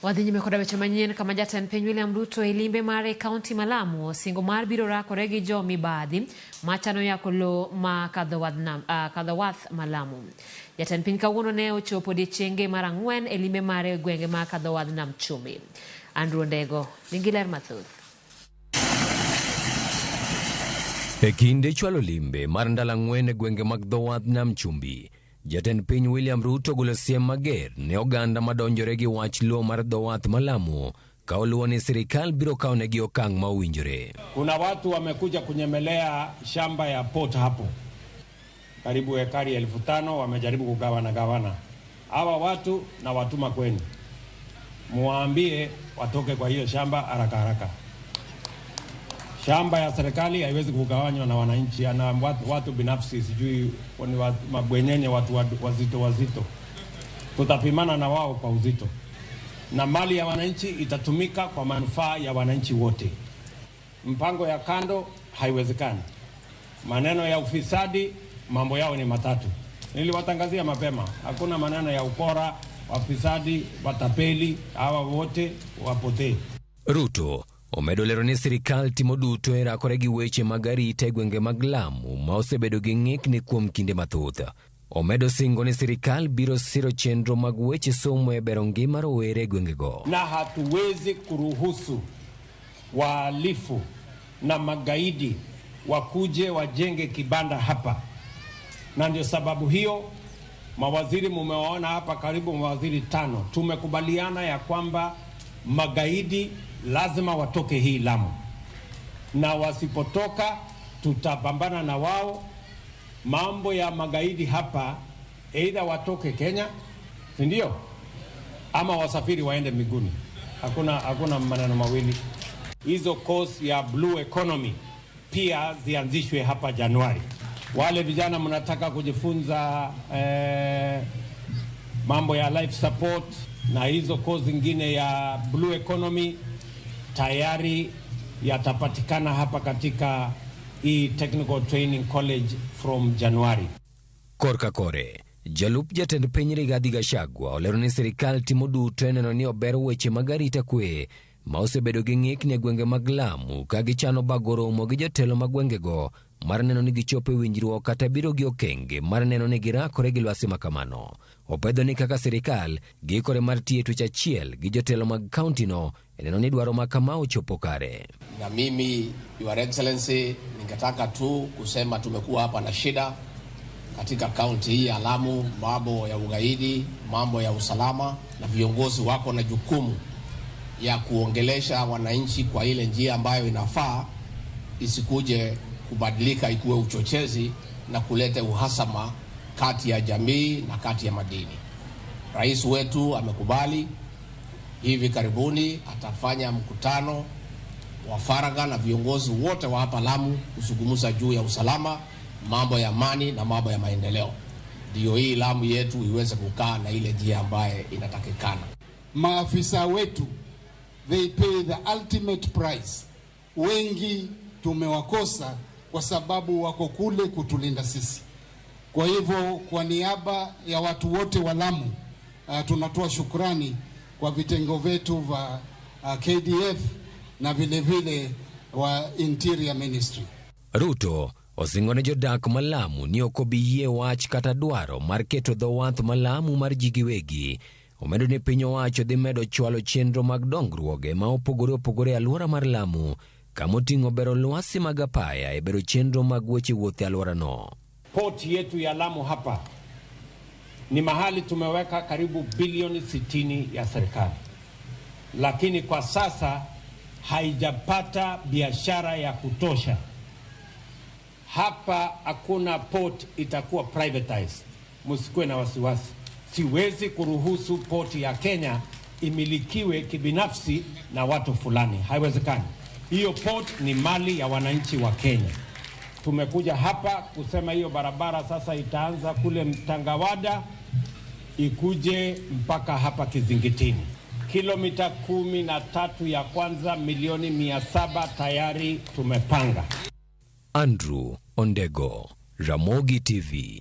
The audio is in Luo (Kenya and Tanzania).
Wadhi nyime koda weche manyien kama jatend piny William Ruto e limbe mare e kaunti ma Lamu osingo mar biro rakore gi jo mibadhi machano yako lowo ma kadho wath ma Lamu. Jatend piny kawuono ne ochopo odiechienge mar ang'wen e limbe mare e gwenge ma kadho wadh Nam Chumbi. Andrew Ondego nigi ler mathoth. E kinde chwalo limbe mar ndalo ang'wen e gwenge mag dho wath Nam Chumbi, jatend piny William Ruto ogolo siem mager ne oganda madonjore gi wach lowo mar dho wath ma Lamu ka oluwo ni sirikal biro kawonegi okang' ma owinjore. Kuna watu wamekuja kunyemelea shamba ya port hapo karibu ekari 5,000 wamejaribu kugawana gawana. Hawa watu na watuma kwenu, muwaambie watoke kwa hiyo shamba haraka haraka. Shamba ya serikali haiwezi kugawanywa na wananchi na watu binafsi, sijui ni mabwenyenye, watu wazito wazito. Tutapimana na wao kwa uzito, na mali ya wananchi itatumika kwa manufaa ya wananchi wote. Mpango ya kando haiwezekani. Maneno ya ufisadi, mambo yao ni matatu. Niliwatangazia mapema, hakuna maneno ya ukora, wafisadi, watapeli, hawa wote wapotee. Ruto omedo lero ni sirikal timo duto e rakore gi weche mag arita e gwenge mag Lamu ma osebedo gi ng'ikni kuom kinde mathoth. Omedo singo ni sirikal biro siro chenro mag weche somo e bero ngima rowere e gwengego. Na hatuwezi kuruhusu wahalifu na magaidi wakuje wajenge kibanda hapa, na ndio sababu hiyo mawaziri mumewaona hapa, karibu mawaziri 5, tumekubaliana ya kwamba magaidi lazima watoke hii Lamu, na wasipotoka tutapambana na wao. Mambo ya magaidi hapa, either watoke Kenya, si ndio, ama wasafiri waende miguuni. Hakuna maneno mawili. Hizo course ya blue economy pia zianzishwe hapa Januari. Wale vijana mnataka kujifunza mambo ya life support na hizo course zingine ya blue economy tayari yatapatikana hapa katika hii Technical Training College from January. Korka kore, jalup jatend piny Rigathi Gachagua olero ni sirikal timo duto e neno ni ober weche mag arita kwe ma osebedo gi ng'ikni e gwenge mag Lamu ka gichano bago romo gi jotelo mag gwengego mar neno ni gichopo e winjruok kata biro gi okenge mar neno ni girakore gi lwasi makamano. Opedho ni kaka sirikal giikore mar tiyo e twech achiel gi jotelo mag kauntino e neno ni dwaro ma kama ochopo kare. Na mimi, Your Excellency, ningetaka tu kusema tumekuwa hapa na shida katika kaunti hii ya Lamu, mambo ya ugaidi, mambo ya usalama, na viongozi wako na jukumu ya kuongelesha wananchi kwa ile njia ambayo inafaa, isikuje kubadilika ikuwe uchochezi na kuleta uhasama kati ya jamii na kati ya madini. Rais wetu amekubali hivi karibuni atafanya mkutano wa faragha na viongozi wote wa hapa Lamu kuzungumza juu ya usalama, mambo ya amani na mambo ya maendeleo, ndio hii Lamu yetu iweze kukaa na ile njia ambaye inatakikana. Maafisa wetu, they pay the ultimate price. Wengi tumewakosa kwa sababu wako kule kutulinda sisi. Kwa hivyo kwa niaba ya watu wote wa Lamu, tunatoa shukrani kwa vitengo vyetu vya KDF na vile vile wa Interior Ministry. Ruto osingo ne jodak ma Lamu ni ok obi yie wach kata dwaro mar keto dho wath ma Lamu mar ji giwegi. Omedo ni piny owacho dhi medo chwalo chenro mag dongruoge ma opogore opogore e alwora mar Lamu, kama oting'o bero lwasi mag apaya e bero chenro mag weche wuoth e alworano. Port yetu ya Lamu hapa ni mahali tumeweka karibu bilioni 60 ya serikali, lakini kwa sasa haijapata biashara ya kutosha. Hapa hakuna port itakuwa privatized, msikuwe na wasiwasi. Siwezi kuruhusu port ya Kenya imilikiwe kibinafsi na watu fulani, haiwezekani. Hiyo port ni mali ya wananchi wa Kenya. Tumekuja hapa kusema hiyo barabara sasa itaanza kule Mtangawada ikuje mpaka hapa Kizingitini. Kilomita 13 ya kwanza milioni 700 tayari tumepanga. Andrew Ondego, Ramogi TV.